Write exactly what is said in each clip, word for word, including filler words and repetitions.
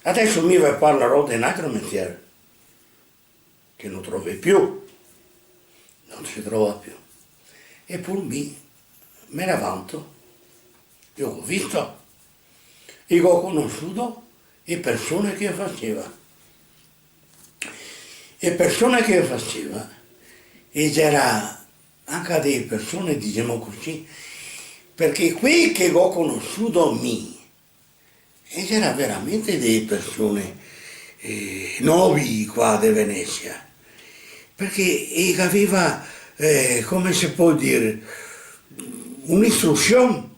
Adeso mi ve parlarò de un altro mestier, che no trove più, no se trova più. Epur mi me ne vanto, mi go visto, mi go conosuo e persone che faseva. E persone che faseva, e gera anca dee persone, disemo cusì, parché quei che go conosuo mi, e gera veramente dee persone, eh, nobili qua de Venesia, parché e gaveva, eh, come se pol dir, un'istrusion,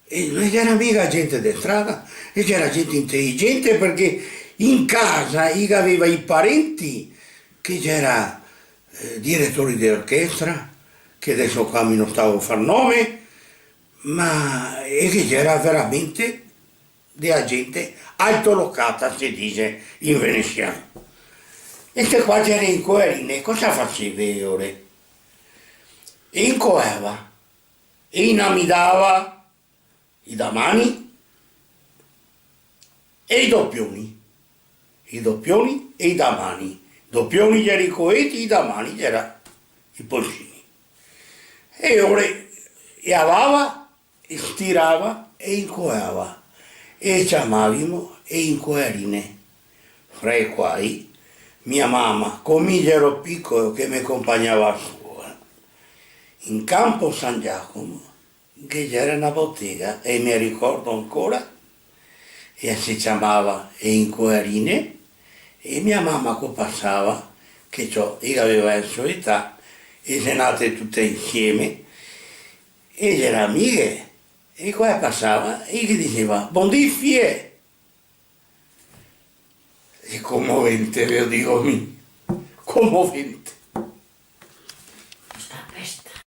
e no gera miga gente de strada, e gera gente inteligente, parché in casa i gaveva i parenti che gera, eh, diretori de orchestra, che adeso qua mi no stavo a far nome, ma, e che gera veramente dea gente altolocata, se dise in venesian. E ste qua gera incoearine, cosa faseva ore? E incoeava, e inamidava i damani e i dopioni. I dopioni e i damani. I dopioni gera i coeti, i damani gera i polsini. E ore e avava, e stirava e incoeava, e ciamavimo e incoearine. Fra i quai, mia mama, co mi gero picolo che me conpagnava a scola, in Campo San Giacomo, che gera na botega, e me ricordo ancora, e se ciamava e incoearine, e mia mama co pasava, che ciò, i gaveva la so età, e xe nate tute insieme, e gera amighe, e qua pasava, e i ghe diseva: "Bondì, fie!" E comovente, ve lo digo mi, comovente.